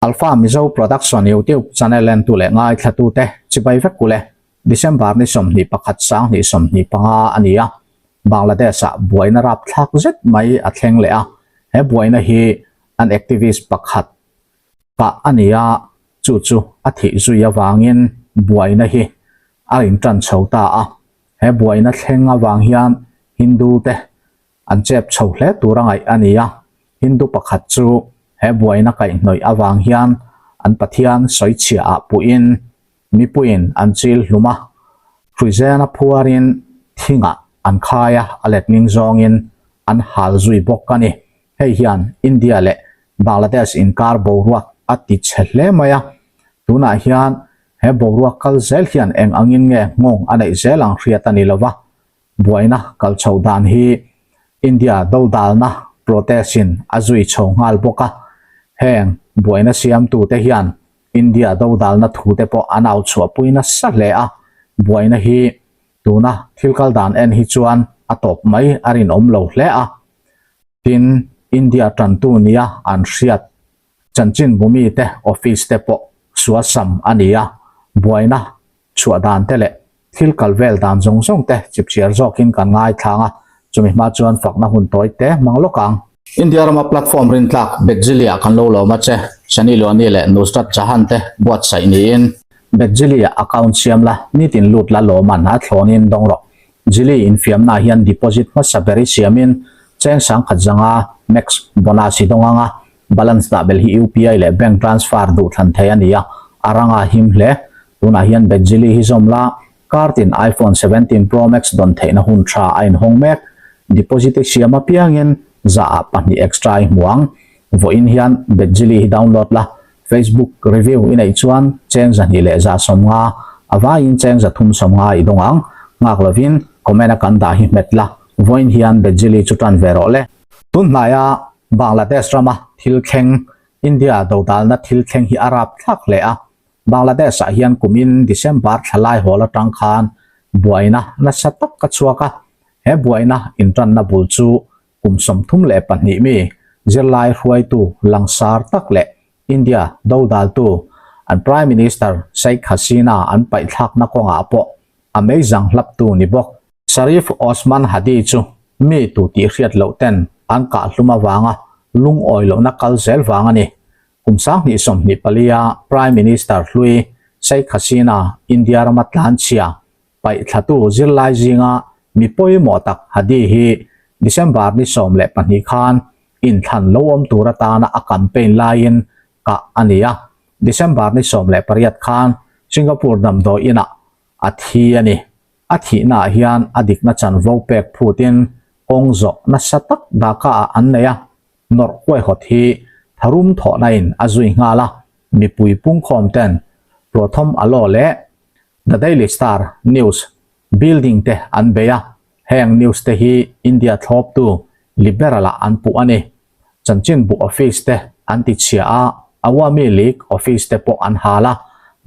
Alpha Mizo Production YouTube channel entu leh ngaithlatute chibai vek ule. December ni 21 2025 a ni a, Bangladesh-ah buaina rapthlak zet mai a thleng leh a, he buaina hi an activist pakhat kah a ni a, chu chu a thih zui avangin buaina hi a intan chho ta a, he buaina thleng avang hian Hindu te an chep chho hle tur a ngaih a ni a, Hindu pakhat chu he buaina kaihhnawih avang hian an Pathian sawichhiah ah puhin mipuiin an chil hlum a, hruizena phuarin thingah an khai a, a letling zawngin an hal zui bawk a ni. Hei hian India leh Bangladesh inkar boruak a ti chhe hle mai a, tunah hian he boruak kal zel hian eng angin nge nghawng a neih zel ang hriat a ni lo va, Buaina kal chhoh dan hi India dodalna protest in a zui chho nghal bawk a, heng buaina siamtute hian India dodalna thute pawh an au chhuahpui nasa hle a, buaina hi tuna thil kal dan en hi chuan a tawp mai a rinawm lo hle a, tin India tantu nia an hriat chanchinbu mite office te pawh suasam a ni a, buaina chhuah dan te leh thil kal vel dan zawng zawng te chipchiar zawkin kan ngaithlang a, chumi hma chuan fakna hun tawi te hmang lawk ang. India rama platform rintlak Betzilia kan lo lawm a che, Sunny Leone leh Nusrat Jahan te buatsaih niin. Betzilia account siam la, nitin lut la lawman a thlawnin dawng rawh. Jili infiamna hian deposit hmasa ber i siamin cheng sangkhat zanga max bonus i dawng ang a, balance dah belh hi UPI leh bank transfer duh thlan thei a ni a, a ranga him hle. Tunah hian Betjili hi zawm la, card in iPhone 17 Pro Max dawn theihna hun tha a inhawng mek. Deposit i siam apiangin za ah pahnih extra i hmu ang. Vawiin hian Betjili hi download la, Facebook review i neih chuan cheng 250, a vaiin cheng 350 i dawng ang. Nghak lovin comment a kan dah hi hmet la, vawiin hian Betjili chu tan ve rawh le. Tun hnaia Bangladesh rama thil thleng, India dodalna thil thleng hi a rap thlak hle a, Bangladesh-ah hian kumin December thla lai hawl atang khan buaina nasa tak a chhuak a, he buaina intanna bul chu kum 32 mi zirlai hruaitu langsar tak leh India dodaltu an Prime Minister Sheikh Hasina an paihthlakna kawngah pawh a meizang hlaptu ni bawk. Sharif Osman Hadi chu mi tu tih hriat loh ten an kahhlum avanga lungawi lohna kal zel vang a ni. Kum 2024 a Prime Minister hlui Sheikh Hasina India rama tlanchhia paih thlatu zirlai zinga mi pawimawh tak Hadi hi December ni 12 khan inthlan lo awm tur atana a campaign laiin kah a ni a, December ni 18 khan Singapore damdawi inah a thi a ni. A thihnaah hian a dikna chanvo pek phutin kawng zawh nasa tak Dhaka-ah an nei a, nawrh huaihawt hi tharum thawhnain a zui nghal a, mipui pungkhawm ten Prothom Alo leh The Daily Star News building te an bei a, heng news te hi India thlawptu Liberal-ah an puh a ni. Chanchinbu office te an ti chhia a, Awami League office te pawh an hal a,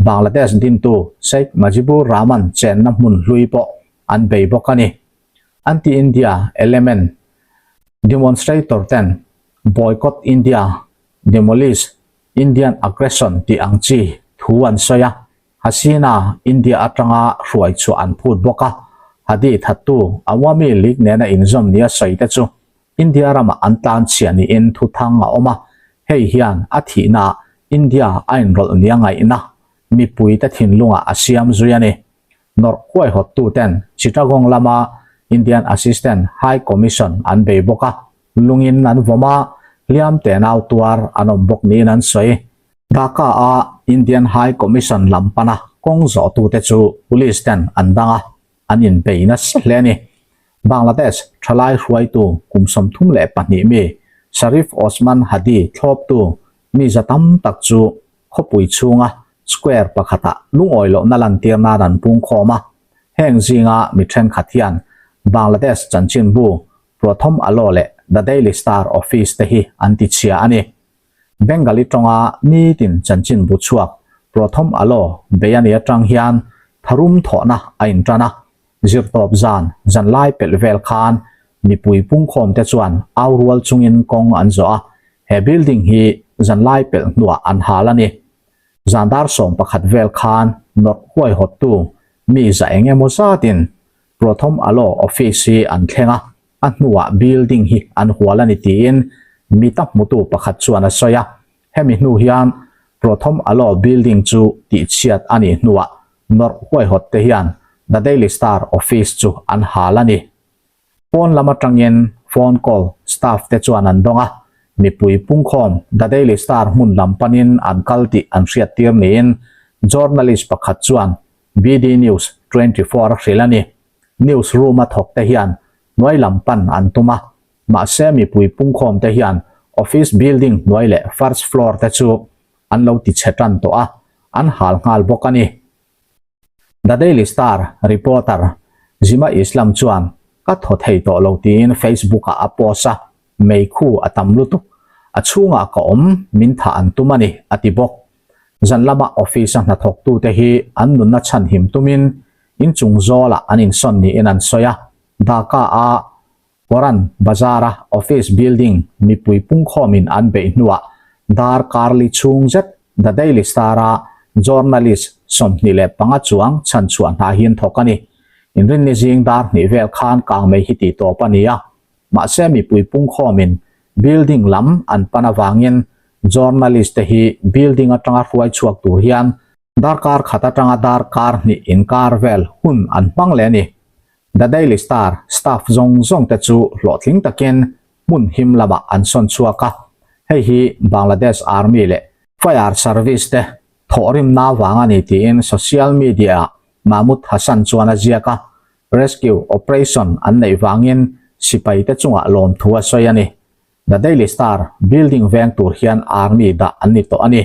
Bangladesh dintu Sheikh Mujibur Rahman chenna hmun hlui pawh an bei bawk a ni. Anti-India element demonstrator ten Boycott India, Demolish Indian Aggression tih ang chi thu an sawi a, Hasina India atanga hruai chhuah an phut bawk a, Hadi thattu Awami League nena inzawm nia sawi te chu India ramah an tlanchhia niin thuthang a awm a, hei hian a thihnaah India a inrawlh nia ngaihna mipuite thinlungah a siam zui a ni. Nawrh huaihawttuten Chittagong lama Indian Assistant High Commission an bei bawk a, lungin an vawm a, hliam tenau tuar an awm bawk niin an sawi. Dhaka-a Indian High Commission lam pana kawng zawhtute chu police ten an dang a, an inbei nasa hle a ni. Bangladesh thalai hruaitu kum 32 mi Sharif Osman Hadi thlawptu mi za tam tak chu khawpui chhunga square pakhatah lungawi lohna lantir nan an pungkhawm a, heng zinga mi thenkhat hian Bangladesh chanchinbu Prothom Alo leh The Daily Star office te hi an ti chhia a ni. Bengali tawnga nitin chanchinbu chhuak Prothom Alo bei a ni atang hian tharum thawhna a intan a, zirtawp zan zanlai pelh vel khan mipui pungkhawm te chuan au rual chungin kawng an zawh a, he building hi. zanlai pelh hnuah an hal a ni. Zan dar 11 vel khan nawrh huaihawttu mi za eng emaw zatin Prothom Alo office hi an thleng a, a hnuah building hi an hual a ni tiin mita hmutu pakhat chuan a sawi a. Hemi hnu hian Prothom Alo building chu tihchhiat a nih hnuah nawrh huaihawt te hian The Daily Star office chu an hal a ni. Pawn lam atangin phone call staff te chuan an dawng a, mipui pungkhawm The Daily Star hmun lam panin an kal tih an hriattir niin journalist pakhat chuan BD News 24 a hrilh a ni. News room a thawk te hian hnuai lam pan an tum a, mahse mipui pungkhawm te hian office building hnuai leh first floor te chu an lo ti chhe tan tawh a, an hal nghal bawk a ni. The Daily Star reporter Zima Islam chuan ka thaw thei tawh lo tiin Facebook-ah a post a, Meikhu a tam lutuk, a chhungah ka awm, min thah an tum a ni, a ti bawk. Zan lama office-a hnathawktute hi an nunna chhanhim tumin inchung zawlah an insawn niin an sawi a, Dhaka-a Koran Bazar-a office building mipui pungkhawmin an beih hnuah dar karli chhung zet The Daily Star-a journalist 25 chuang chhanchhuah hna hi an thawk a ni. Inrinni zing dar hnih vel khan kangmei hi tih tawp a ni a, mahse mipui pungkhawmin building lam an pan avangin journalist te hi building atanga hruai chhuak tur hian darkar khat atanga darkar hnih inkar vel hun an hmang leh a ni. The Daily Star staff zawng zawng te chu hlawhtling takin hmun him lamah an sawn chhuak a, hei hi Bangladesh Army leh Fire Service te thawhrimna vang a ni tiin social media-ah Mahmud Hasan chuan a ziak a, rescue operation an neih vangin sipai te chungah lawmthu a sawi a ni. The Daily Star building veng tur hian Army dah an ni tawh a ni.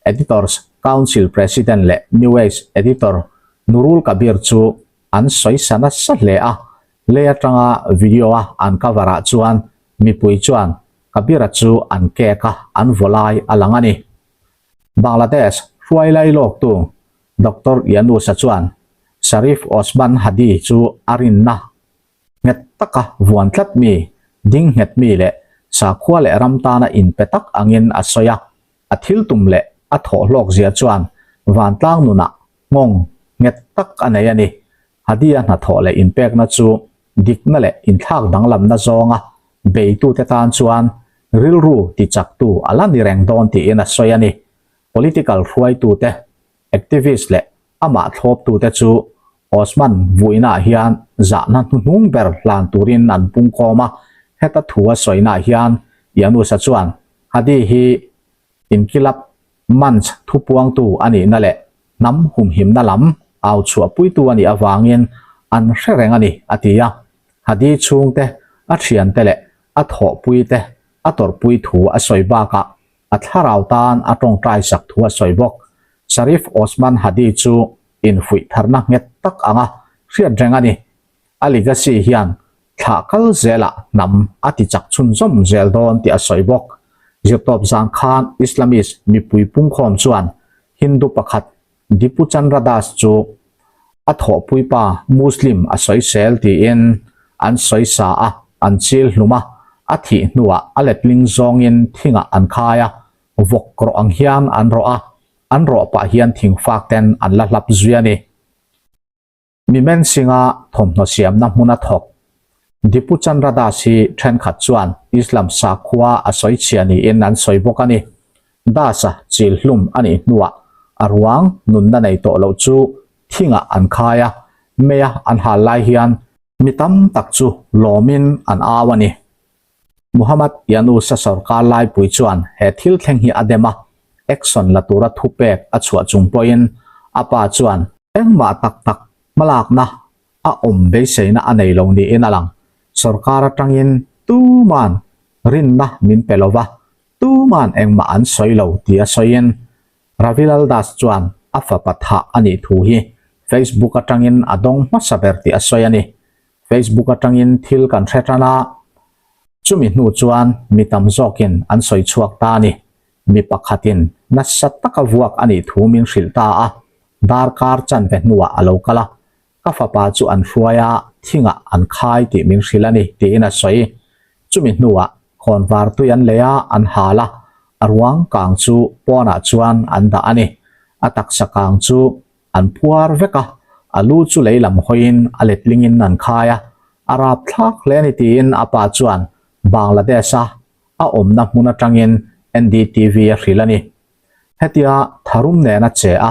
Editors Council President leh New Age Editor Nurul Kabir chu an sawi sa nasa hle a, lei atanga video a an cover ah chuan mipui chuan Kabir-a chu an kek a, an vaw lai a lang a ni. Bangladesh hruai lailawktu Doctor Yunus-a chuan Sharif Osman Hadi chu a rinna nghet taka vuan tlat mi, ding nghet mi leh sakhua leh ram tana inpe tak angin a sawi a, a thil tum leh a thawh hlawk zia chuan vantlang nunah nghawng nghet tak a nei a ni. Hadi-a hnathawh leh inpekna chu dikna leh inthlak danglamna zawnga beitute tan chuan rilru tichaktu a la ni reng dawn tiin a sawi a ni. Political hruaitute, activist leh amah thlawptute chu Osman vuinaah hian zahna hnuhnung ber hlan turin an pungkhawm a, heta thu a sawinaah hian Yunus-a chuan Hadi hi Inkilap Manch thupuangtu a nihna leh hnam humhimna lam au chhuahpuitu a nih avangin an hre reng a ni, a ti a. Hadi chhungte, a thiante leh a thawhpuite a tawrhpui thu a sawi bakah a thlarau tan a tawngtai sak thu a sawi bawk. Sharif Osman Hadi chu infuih tharna nghet tak anga hriat reng a ni. A legacy hian thlah kal zelah hnam a ti chak chhunzawm zel dawn tih a sawi bawk. Zirtawp zan khan Islamist mipui pungkhawm chuan Hindu pakhat Dipu Chandra Das chu a thawhpuipa Muslim a sawisel tiin an sawisa a, an chil hlum a, a thih hnuah a letling zawngin thingah an khai a, vawk rawh ang hian an rawh a, an rawh pah hian thingfak ten an la hlap zui a ni. Mimen Singh-a thawmhnaw siamna hmuna thawk Dipu Chandra Das hi thenkhat chuan Islam sakhua a sawi chhia niin an sawi bawk a ni. Das-a chil hlum a nih hnuah a ruang nunna nei tawh loh chu thingah an khai a, meia an hal lai hian mi tam tak chu lawmin an au a ni. Muhammad Yunus-a sorkar laipui chuan he thil thleng hi a dem a, action la tura thupek a chhuah chung pawhin a pa chuan engmah tak tak hmalakna a awm beiseina a nei lo niin a lang. Sorkar atangin tuman rinna min pe lo va, tuman engmah an sawi lo tia sawiin Ravilal Das chuan a fapa thah a nih thu hi Facebook atangin a dawng hmasa ber tih a sawi a ni. Facebook atangin thil kan hre tan a, chumi hnu chuan mi tam zawkin an sawi chhuak ta a ni. Mi pakhatin nasa taka vuak a nih thu min hrilh ta a, darkar chanve hnuah a lo kal a, ka fapa chu an hruai a, thingah an khai tih min hrilh a ni, tiin a sawi. Chumi hnuah khawnvar tui an lei a, an hal a. A ruang kang chu pawnah chuan an dah a ni. A taksa kang chu an phuar vek a, a lu chu lei lam hawiin a letlingin an khai a, a rap thlak hle a ni tiin a pa chuan Bangladesh-a a awmna hmun atangin NDTV a hrilh a ni. Hetia tharum nena che a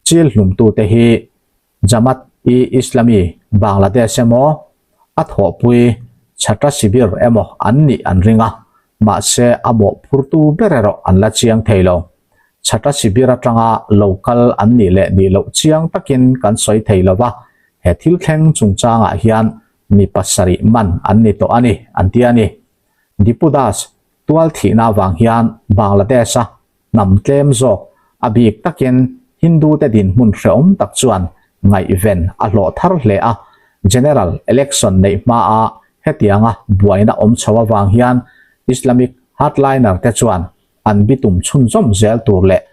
chil hlumtute hi Jamaat-e-Islami Bangladesh emaw, a thawhpui Chhatra Shibir emaw an nih an ring a, mahse a mawhphurtu ber erawh an la chiang thei lo. Chhatra Shibir atanga lo kal an nih leh nih loh chiang takin kan sawi thei lo va, he thil thleng chungchangah hian mi pasarih man an ni tawh a ni, an ti a ni. Dipu Das tual thihna avang hian Bangladesh-a hnam tlem zawk, a bik takin Hindu-te dinhmun hrehawm tak chuan ngaihven a hlawh thar hle a. General Election neih hmaa hetianga buaina awm chho avang hian Islamic hardliner-te chuan an bitum chhunzawm zel tur leh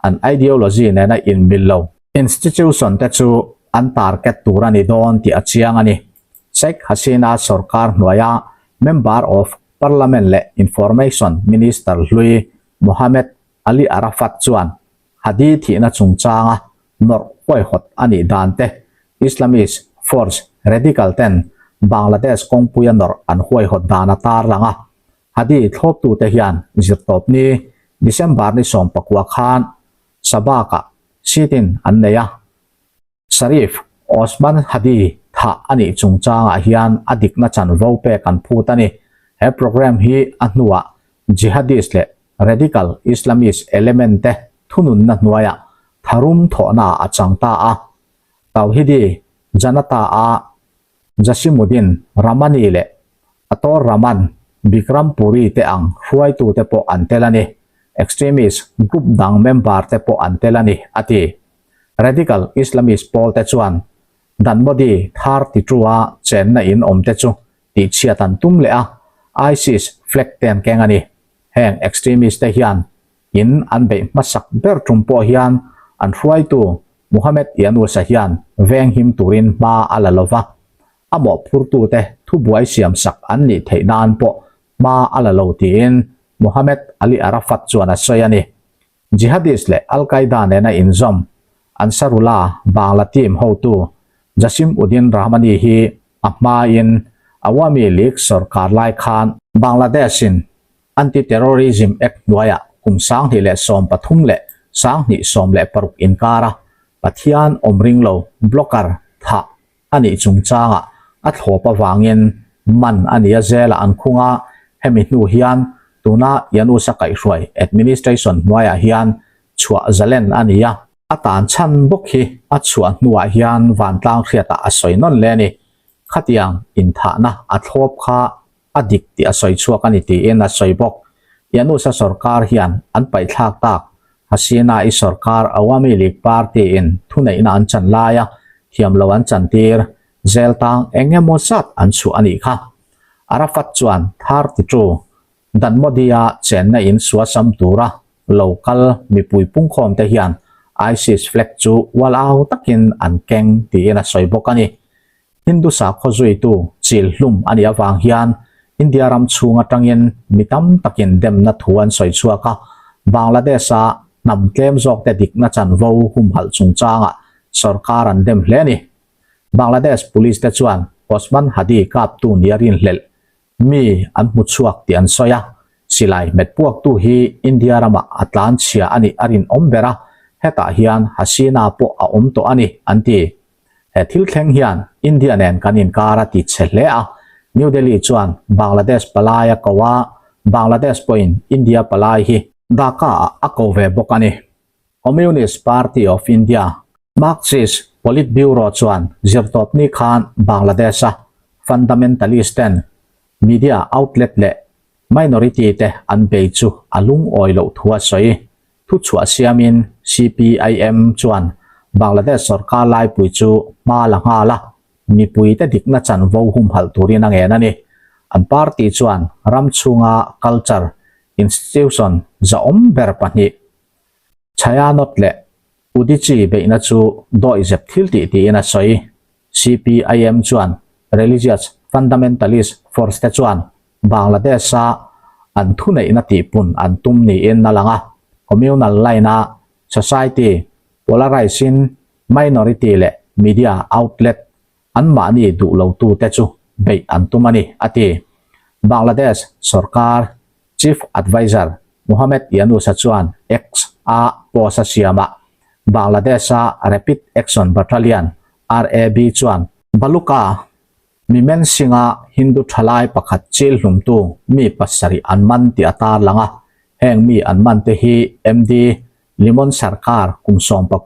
an ideology nena inmil lo institution-te chu an target tur a ni dawn tih a chiang a ni. Sheikh Hasina sorkar hnuaia Member of Parliament leh Information Minister hlui Mohammed Ali Arafat chuan Hadi thihna chungchanga nawrh huaihawt a nih dan te, Islamist force radical ten Bangladesh kawngpuia nawrh an huaihawt dan a tarlang a. Hadi thlawptute hian zirtawpni December ni 19 khan Sabak-ah sit-in an nei a. Sharif Osman Hadi thah a nih chungchangah hian a dikna chanvo pek an phut a ni. He program hi a hnuah Jihadist leh Radical Islamist element te thununna hnuaiah tharum thawhnaah a chang ta a. Tawhidi Janata-a Jasimuddin Ramani leh Ator Rahman Bikram Puri te ang hruaitute pawh an tel a ni. Extremist group dang member te pawh an tel a ni, a ti. Radical Islamist pawl te chuan Danmodi thar titua chenna in awm te chu tihchhiat an tum leh a, ISIS flag te an keng a ni. Heng extremist te hian in an beih hmasak ber tum pawh hian an hruaitu Muhammad Yunus-a hian venghim turin hma a la lo va, a mawhphurtute thubuai siamsak an nih theih nan pawh hma a la lo tiin Muhammad Ali Arafat chuan a sawi a ni. Jihadist leh Al-Qaeda nena inzawm Ansarullah Bangla team hotu Jasim Uddin Rahmani hi a hmain Awami League sorkar lai khan Bangladesh-in Anti-Terrorism Act hnuaiah kum 2013 leh 2016 inkara Pathian awm ring lo blocker thah a nih chungchangah a thlawp avangin man a nia zelah an khung a, hemi hnu hian tuna Yanusa kaihhruai administration hnuaiah hian chhuah zalen a ni a. A tan chhan bawk hi a chhuah hnuah hian vantlang hriatah a sawi nawn hle a ni. Khatiang inthahna a thlawp kha a dik tih a sawi chhuak a ni tiin a sawi bawk. Yanusa sorkar hian an paihthlak tak Hasina-i sorkar Awami League party-in thuneihna an chan laia thiam lo an chantir zel tang eng emaw zat an chhuah a nih kha. Arafat chuan 32 Danmodi-a chenna in suasam tura lo kal mipui pungkhawm te hian ISIS flag chu ual au takin an keng tiin a sawi bawk a ni. Hindu sakhaw zuitu chil hlum a nih avang hian India ram chhung atangin mi tam takin demna thu an sawi chhuak a, Bangladesh-a hnam tlem zawkte dikna chanvo humhalh chungchangah sorkar an dem hle a ni. Bangladesh police te chuan Osman Hadi kaptu nia rinhlelh mi an hmu chhuak tih an sawi a, silai hmet puaktu hi India ramah a tlan chhia a nih a rinawm ber a, hetah hian Hasina pawh a awm tawh a ni, an ti. He thil thleng hian India nen kan inkar a ti chhe hle a, New Delhi chuan Bangladesh palai a ko a, Bangladesh pawhin India palai hi Dhaka-ah a ko ve bawk a ni. Communist Party of India, Marxist Politburo chuan zirtawpni khan Bangladesh-a fundamentalist ten media outlet leh minority te an bei chu a lungawi loh thu a sawi. Thuchhuah siamin CPIM chuan Bangladesh sorkar laipui chu hma la nghal a, mipuite dikna chanvo humhalh turin a ngen a ni. An party chuan ram chhunga culture institution zahawm ber pahnih Chhayanot leh Udichi beihna chu dawihzep thil tih tiin a sawi. CPIM chuan religious fundamentalist force te chuan Bangladesh-a. an thuneihna tihpun an tum niin a lang a, communal line-a society polarise-in minority leh media outlet anmahni duh lotute chu beih an tum a ni, a ti. Bangladesh sorkar Chief Adviser Muhammad Yunus-a chuan X-a post a siamah Bangladesh-a Rapid Action Battalion, RAB, chuan Baluka Mimen Singh-a Hindu thalai pakhat chil hlumtu mi pasarih an man tih a tarlang a, heng mi an man te hi MD Limon Sarkar kum 19,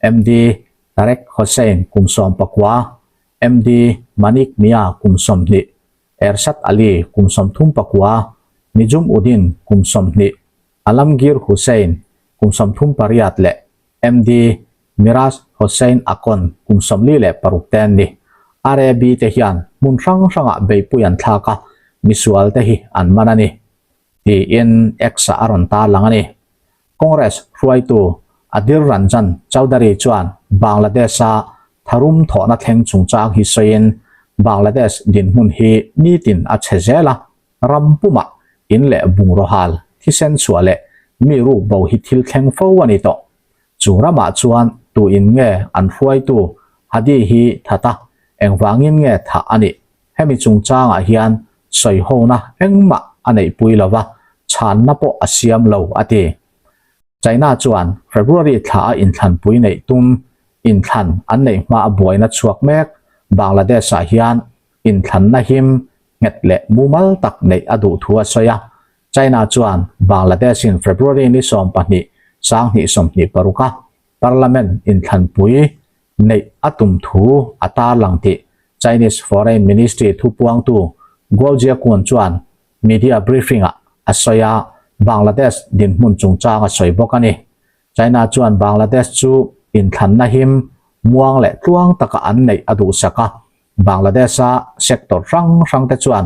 MD Tarek Hossain kum 19, MD Manik Mia kum 20, Ershad Ali kum 39, Nijum Uddin kum 20, Alamgir Hussain kum 38 leh MD Miraj Hossain Akon kum 46 te an ni. RAB te hian hmun hrang hrangah beihpui an thlak a, misual te hi an man a ni, tiin X-ah a rawn tarlang a ni. Congress hruaitu Adhir Ranjan Chowdhury chuan Bangladesh-a tharum thawhna thleng chungchang hi sawiin, Bangladesh dinhmun hi nitin a chhe zel a, ram pumah in leh bungraw hal, thisen chhuah leh mi ruk bo hi thil thleng fo a ni tawh. Chu ramah chuan tu in nge an hruaitu Hadi hi that a, engvangin nge thah a nih? Hemi chungchangah hian sawihona engmah a neihpui lo va, chhanna pawh a siam lo, a ti. China chuan February thla a inthlanpui neih tum inthlan an neih hma a buaina chhuak mek Bangladesh-ah hian inthlanna him nghet leh mumal tak neih a duh thu a sawi a. China chuan Bangladesh-in February ni 12, 2026 a Parliament inthlanpui neih a tum thu a tarlang tih Chinese Foreign Ministry thupuangtu Guo Jiakun chuan media briefing-ah a sawi a, Bangladesh dinhmun chungchang a sawi bawk a ni. China chuan Bangladesh chu inthlanna him muang leh tluang taka an neih a duhsak a, Bangladesh-a sector hrang hrang te chuan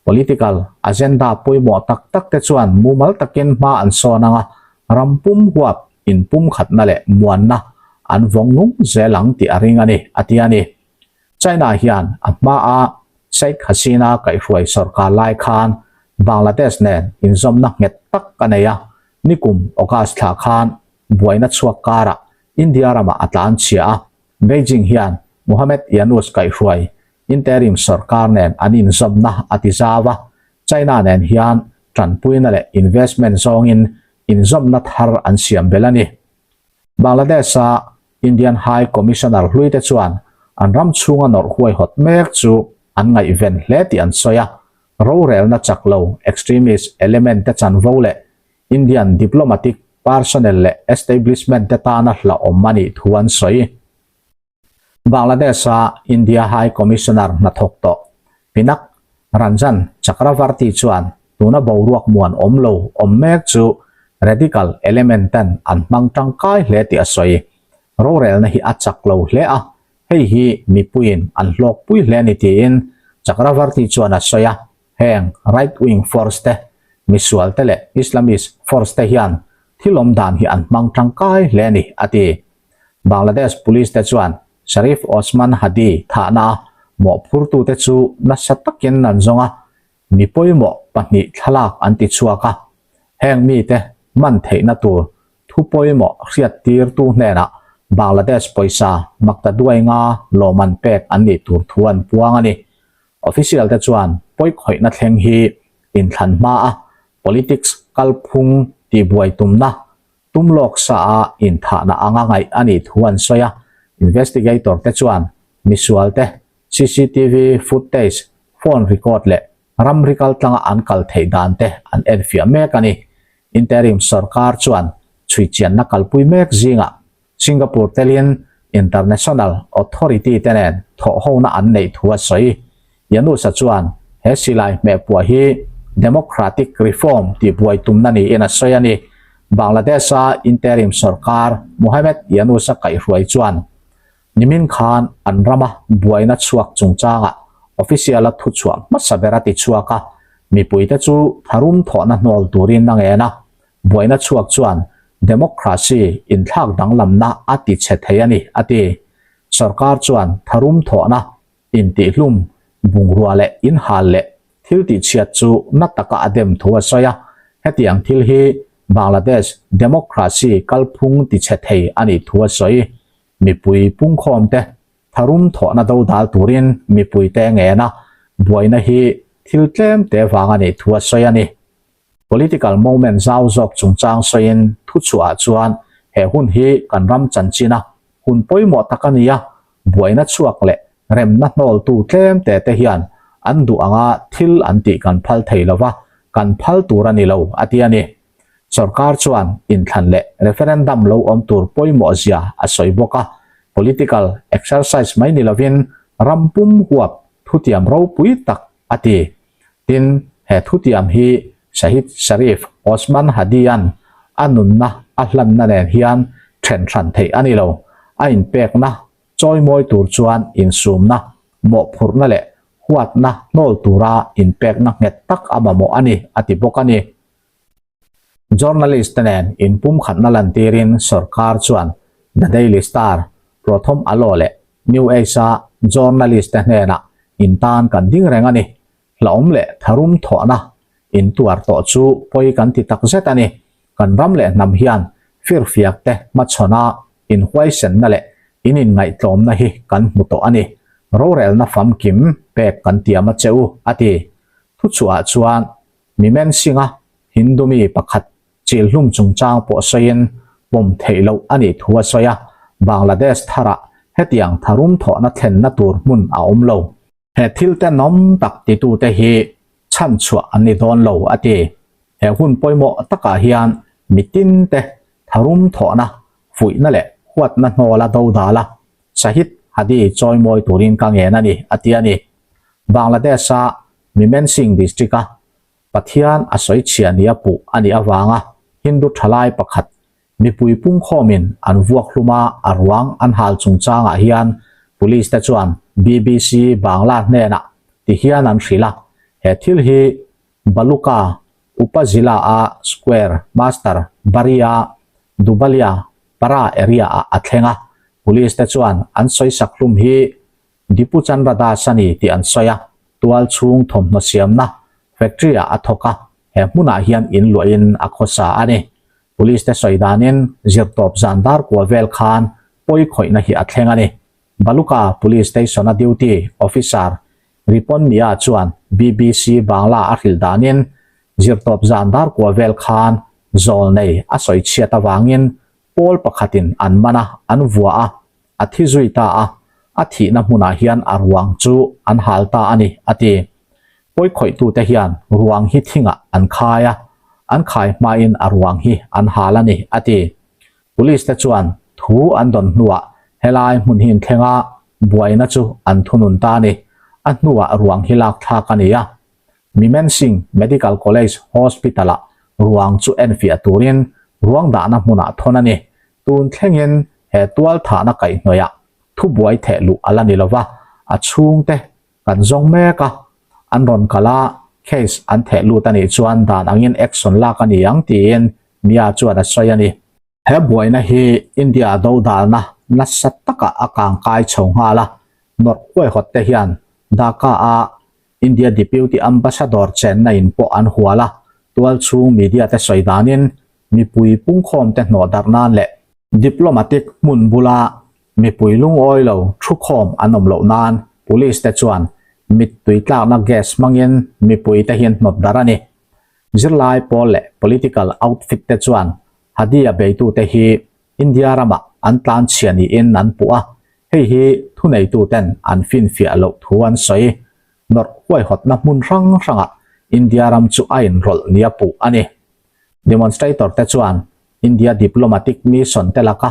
political agenda pawimawh tak tak te chuan mumal takin hma an sawn ang a, ram pum huap inpumkhatna leh muanna an vawng nung zel ang tih a ring a ni, a ti a ni. China hian a hmaa Sheikh Hasina kaihhruai sorkar lai khan Bangladesh nen inzawmna nghet tak a nei a, nikum August thla khan buaina chhuak karah India ramah a tlanchhia a, Beijing hian Muhammad Yunus kaihhruai interim sorkar nen an inzawmna a ti zau a, China nen hian tanpuina leh investment zawngin inzawmna thar an siam belh a ni. Bangladesh-a Indian High Commissioner hluite chuan an ram chhunga nawrh huaihawt mek chu an ngaihven hle tih an sawi a, rorelna chak lo extremist element te chanvo leh Indian diplomatic personnel leh establishment te tana hlauhawm a nih thu an sawi. Bangladesh-a India High Commissioner hnathawk tawh Pinak Ranjan Chakravarty chuan tuna boruak muan awm lo awm mek chu radical element ten an hmang tangkai hle tih a sawi. Rorelna hi a chak lo hle a, hei hi mipuiin an hlawkpui hle a ni tiin Chakravarty chuan a sawi a. Heng right wing force te, misual te leh Islamist force te hian thil awm dan hi an hmang tangkai hle a ni, a ti. Bangladesh police te chuan Sharif Osman Hadi thahna a mawhphurtute chu nasa takin an zawng a, mi pawimawh pahnih thlalak an ti chhuak a. Heng mite man theihna tur thu pawimawh hriattirtu hnenah Bangladesh pawisa maktaduai nga lawmman pek an nih tur thu an puang a ni. Official te chuan pawikhawihna thleng hi inthlan hma a politics kalphung tihbuai tumna tum lawk sa a inthahna anga ngaih a nih thu an sawi a. Investigator te chuan misual te CCTV footage, phone record leh ramri kaltlanga an kal theih dan te an enfiah mek a ni. Interim sorkar chuan chhuichianna kalpui mek zingah Singapore telin international authority te nen thawhhona an neih thu a sawi. Yanusa chuan he silai hmehpuah hi democratic reform tihbuai tumna niin a sawi a ni. Bangladesh-a interim sorkar Mohammed Yunus-a kaihhruai chuan nimin khan an rama buaina chhuak chungchangah official-a thuchhuah hmasa ber a ti chhuak a, mipuite chu tharum thawhna hnawl turin a ngen a. Buaina chhuak chuan democracy inthlak danglamna a ti chhe thei a ni, a ti. Sorkar chuan tharum thawhna, intihhlum, bungrua leh inhal leh. thil tihchhiat chu na taka a dem thu a sawi a, hetiang thil hi Bangladesh democracy kalphung tichhe thei a nih thu a sawi. Mipui pungkhawmte tharum thawhna dodal turin mipuite ngen a, buaina hi thil tlem te vang a nih thu a sawi a ni. Political moment zau zawk chungchang sawiin thuchhuah chuan he hun hi kan ram chanchina hun pawimawh tak a ni a, buaina chhuak leh remna hnawltu tlem te te hian an duh anga thil an tih kan phal thei lo va, kan phal tur a ni lo, a ti a ni. Sorkar chuan inthlan leh referendum lo awm tur pawimawh zia a sawi bawk a, political exercise mai ni lovin ram pum huap thutiam ropui tak a ti. Tin, he thutiam hi Shahid Sharif Osman Hadi-a'n a nunna a hlanna nen hian then hran theih a ni lo. A inpekna chawimawi tur chuan insumna, mawhphurhna leh huatna hnawl tura inpekna nghet tak a mamawh a ni, a ti bawk a ni. Journalist te nen inpumkhatna lantirin sorkar chuan The Daily Star, Prothom Alo leh New Age-a journalist te hnenah intan kan ding reng a ni. Hlauhawm leh tharum thawhna intuar tawh chu pawi kan ti tak zet a ni. Kan ram leh hnam hian firfiak te hmachhawna inhuaisenna leh in inngaihtlawmna hi kan hmu tawh a ni. Rorelna famkim pek kan tiam a che u, a ti. Thuchhuah chuan Mimen Singh-a Hindu mi pakhat chilhlum chungchang pawh sawiin pawm theih loh a nih thu a sawi a, Bangladesh tharah hetiang tharum thawhna thlenna tur hmun a awm lo. He thil tenawm tak titute hi chhanchhuah an ni dawn lo, a ti. He hun pawimawh takah hian mitinte tharum thawhna, fuihna leh huatna hnawla dodala Shahid Hadi chawimawi turin ka ngen a ni, a ti a ni. Bangladesh-a Mymensingh District-a Pathian a sawi chhia nia puh a nih avanga Hindu thalai pakhat mipui pungkhawmin an vuak hlum a, a ruang an hal chungchangah hian Police te chuan BBC Bangla hnenah ti hian an hrilh a, he thil hi Baluka Upazila-a Square Master Baria Dubalia Para area-ah a thleng a, Police te chuan an sawisak hlum hi Dipu Chandra Das a ni tih an sawi a, tual chhung thawmhnaw siamna factory ah a thawk a, he hmunah hian in luahin a khawsa a ni. Police te sawi danin zirtawp zan dar kua vel khan pawi khawihna hi a thleng a ni. Baluka Police Station a duty officer Ripon Mia chuan BBC Bangla a hrilh danin zirtawp zan dar kua vel khan zawl nei a sawi chhiat avangin pawl pakhatin an man a, an vua a, a thi zui ta a, a thihna hmunah hian a ruang chu an hal ta a ni, a ti. Pawikhawih-tute hian ruang hi thingah an khai a, an khai hmain a ruang hi an hal a ni, a ti. Police te chuan thu an dawn hnuah helai hmun hi inthlenga buaina chu an thunun ta a ni. A hnuah ruang hi lak thlak a ni a. Mymensingh Medical College Hospital-ah ruang chu enfiah turin ruang dahna hmunah thawn a ni. Tun thlengin he tual thahna kaihhnawihah thubuai theh luh a la ni lova, a chhungte kan zawng mek a, an rawn kal a, case an theh lut a nih chuan dan angin action lak a ni ang tiin Mia chuan a sawi a ni. He buaina hi India dodalna nasa takah a kangkai chho nghal a, nawrh huaihawt te hian Dhaka-a India Deputy Ambassador chenna in pawh an hual a, tualchhung media te sawi danin mipui pungkhawmte hnawh darh nan leh diplomatic hmun bula mipui lungawi lo thukhawm an awm loh nan police te chuan mittui tlakna gas hmangin mipui te hi an hnawt darh a ni. Zirlai pawl leh political outfit te chuan Hadi-a beitute hi India ramah an tlanchhia niin an puh a, hei hi thuneituten an finfiah loh thu an sawi. Nawrh huaihawtna hmun hrang hrangah India ram chu a inrawlh nia puh a ni. Demonstrator te chuan India diplomatic mission te laka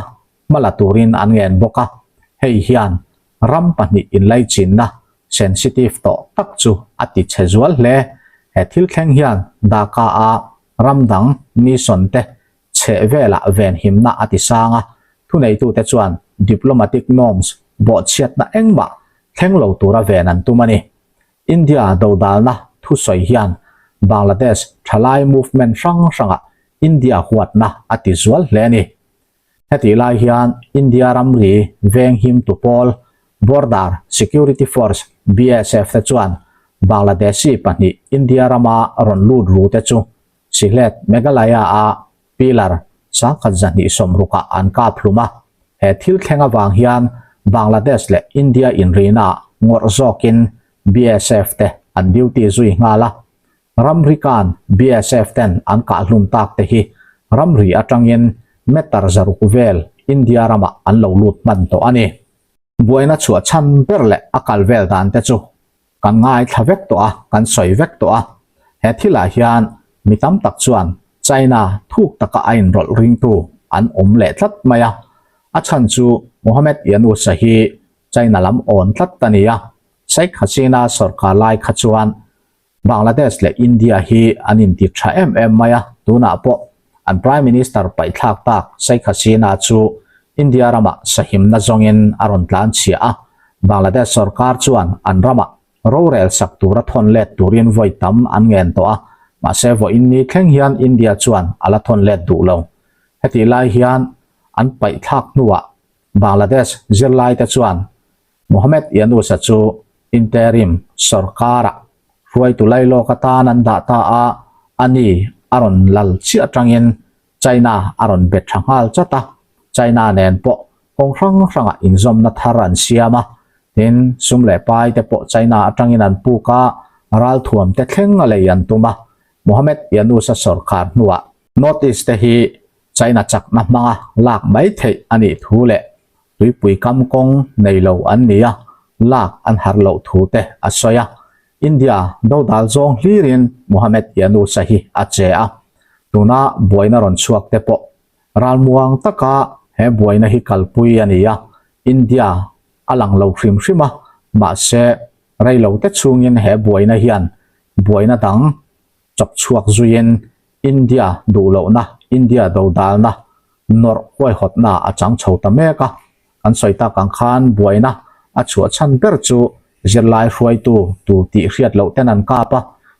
hma la turin an ngen bawk a, hei hian ram pahnih inlaichinna sensitive tawh tak chu a ti chhe zual hle. He thil thleng hian Dhaka-a ram dang mission te chheh velah venhimna a ti sang a, thuneitute chuan diplomatic norms bawhchhiatna engmah thleng lo tura ven an tum a ni. India dodalna thusawi hian Bangladesh thalai movement hrang hrangah India huatna a ti zual hle a ni. Hetih lai hian India ramri venghimtu pawl Border Security Force, BSF, te chuan Bangladeshi pahnih India rama rawn lut ru te chu Sylhet, Meghalaya-a pillar 1260 ah an kap hlum a. He thil thleng avang hian Bangladesh leh India inrina ngawrh zawkin BSF te an duty zui nghal a. Ramri kan BSF ten an kah hlum tak te hi ramri atangin meter 600 vel India ramah an lo lut hman tawh a ni. Buaina chhuah chhan ber leh a kal vel dan te chu kan ngaithla vek tawh a, kan sawi vek tawh a. He thilah hian mi tam tak chuan China thuk taka a inrawlh ringtu an awm leh tlat mai a. A chhan chu Mohammed Yunus-a hi China lam awn tlat a ni a. Sheikh Hasina sawrkar lai kha chuan Bangladesh leh India hi an inti tha em em mai a, tunah pawh an Prime Minister paihthlak tak Sheikh Hasina chu India ramah sahimna zawngin a rawn tlan chhia a, Bangladesh sorkar chuan an ramah rorel sak tura thawn let turin vawi tam an ngen tawh a, mahse vawiin ni thleng hian India chuan a la thawn let duh lo. Hetih lai hian an paihthlak hnuah Bangladesh zirlaite chuan Mohammed Yunus-a chu interim sorkara hruaitu lailawk atan an dah ta a, ani a rawn lal chiah atangin China a rawn bet tha nghal chat a, China nen pawh kawng hrang hrangah inzawmna thar an siam a, tin sum leh pai te pawh China atangin an puk a, ralthuam te thleng a lei an tum a, Mohammed Yunus-a sorkar hnuah North East te hi China chakna hmanga lak mai theih a nih thu leh tuipui kam kawng nei lo an ni a, lak an har loh thu te a sawi a. India dodal zawng hlirin Mohammed Yunus-a hi a che a, tuna buaina rawn chhuak te pawh ralmuang taka he buaina hi kalpui a ni a, India a lang lo hrim hrim a, mahse reilo te chhungin he buaina hian buaina dang chawk chhuak zuiin India duh lohna, India dodalna, nawrh huaihawtna a chang chho ta mek a. Kan sawi tak ang khan buaina a chhuah chhan ber chu zirlai hruaitu tur tih hriat loh ten an kap a,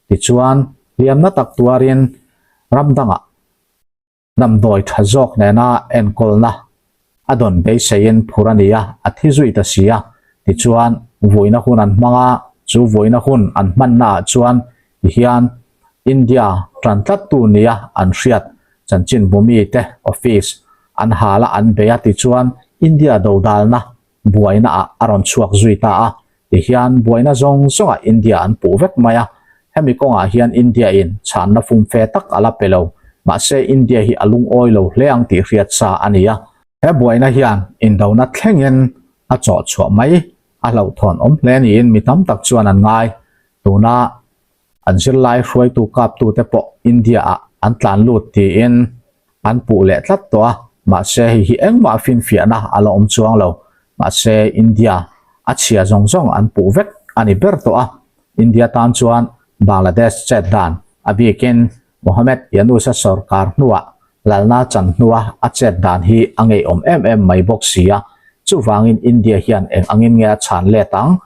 tichuan hliamna tak tuarin ram dangah Damdawi tha zawk nena enkawlna a dawn beiseiin phur a ni a, a thi zui ta si a. Tichuan, vuina hun an hmang a, chu vuina hun an hmannaah chuan tihian India tan tlattu nia an hriat chanchinbu mite office an hal a an bei a, tichuan India dodalna buaina ah a rawn chhuak zui ta a, tihian buaina zawng zawngah India an puh vek mai a, hemi kawngah hian India in chhanna fumfe tak a la pe lo, mahse India hi a lungawi lo hle ang tih hriat sa a ni a. He buaina hian indona thlengin a chawh chhuah mai a hlauhthawn awm hle niin mi tam tak chuan an ngai, tuna An zirlai hruaitu kaptute pawh India-ah an tlan lut tiin an puh leh tlat tawh a, mahse hei hi engmah finfiahna a la awm chuang lo. Mahse India a chhia zawng zawng an puh vek a ni ber tawh a, India tan chuan Bangladesh chet dan a bikin Mohammed Yunus-a sorkar hnuah lalna chan hnua a chet dan hi a ngeiawm em em mai bawk si a, chuvangin India hian eng angin nge a chhan let ang?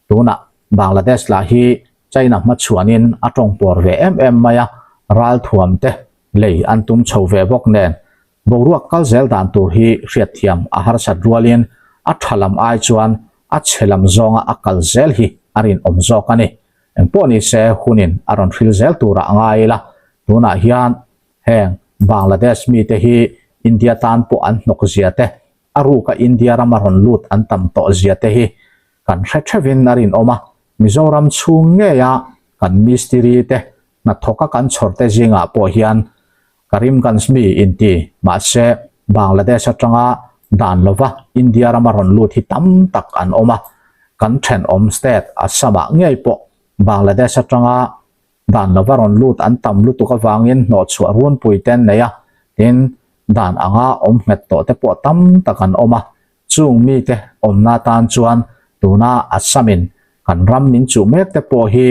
Tunah Bangladesh lah hi China hmachhuanin a tawng pawr ve em em mai a, ralthuam te lei an tum chho ve bawk nen boruak kal zel dan tur hi hriatthiam a harsat rualin a tha lam ai chuan a chhe lam zawnga a kal zel hi a rinawm zawk a ni. Engpawh ni se hunin a rawn hril zel turah a ngai ila, tunah hian heng Bangladesh mite hi India tan pawh an hnawk zia te, a ruka India rama rawn lut an tam tawh zia te hi kan hre theuhin a rinawm a, Mizoram chhung ngeia kan mistiri te hnathawka kan chhawr te zingah pawh hian Karimganj mi inti mahse Bangladesh atanga dan lova India rama rawn lut hi tam tak an awm a, kan thenawm state Assam ah ngei pawh Bangladesh atanga dan lova rawn lut an tam lutuk avangin hnawhchhuah runpui te an nei a, tin dan anga awm nghet tawh te pawh tam tak an awm a, Chung mite awmna tan chuan tuna Assam-in kan ram min chuh mek te pawh hi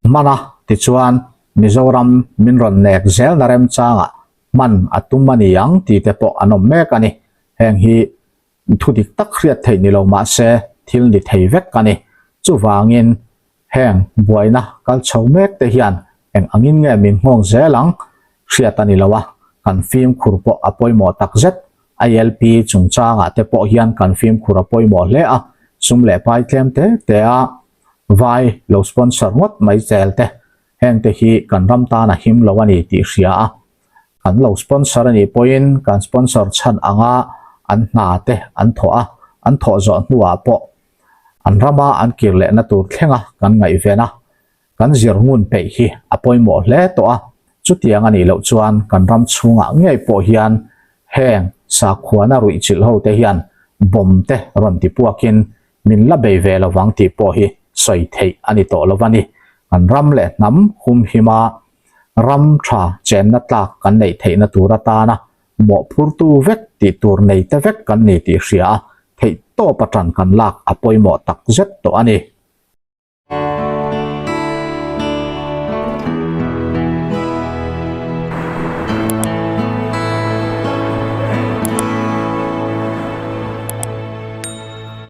hman a, tichuan Mizoram min rawn nek zelna remchangah hman a tum a ni ang tih te pawh an awm mek a ni. Heng hi thu dik tak hriat theih ni lo mah se thil ni thei vek a ni. Chuvangin Heng buaina kal chho mek te hian eng angin nge min nghawng zel ang hriat a ni lo a, kan fimkhur pawh a pawimawh tak zet. ILP chungchangah te pawh hian kan fimkhur a pawimawh hle a, sum leh pai tlem te te a. Vai lo sponsor ngawt mai zel te, heng te hi kan ram tan a him lo a ni tih hria a, kan lo sponsor a nih pawhin kan sponsor chhan anga an hna te an thawh a, an thawh zawh hnuah pawh an rama an kir lehna tur thlenga kan ngaihven a, kan zir ngun peih hi a pawimawh hle tawh a, chutiang a nih loh chuan kan ram chhungah ngei pawh hian heng sakhuana ruihchilh ho te hian bomb te rawn ti puakin min la bei ve lovang tih pawh hi sawi theih a ni tawh lo a ni. Kan ram leh hnam humhima ram tha chenna tlak kan neih theihna tur atana mawhphurtu vek tih tur nei te vek kan ni tih hria a, theihtawp atang kan lak a pawimawh tak zet tawh a ni.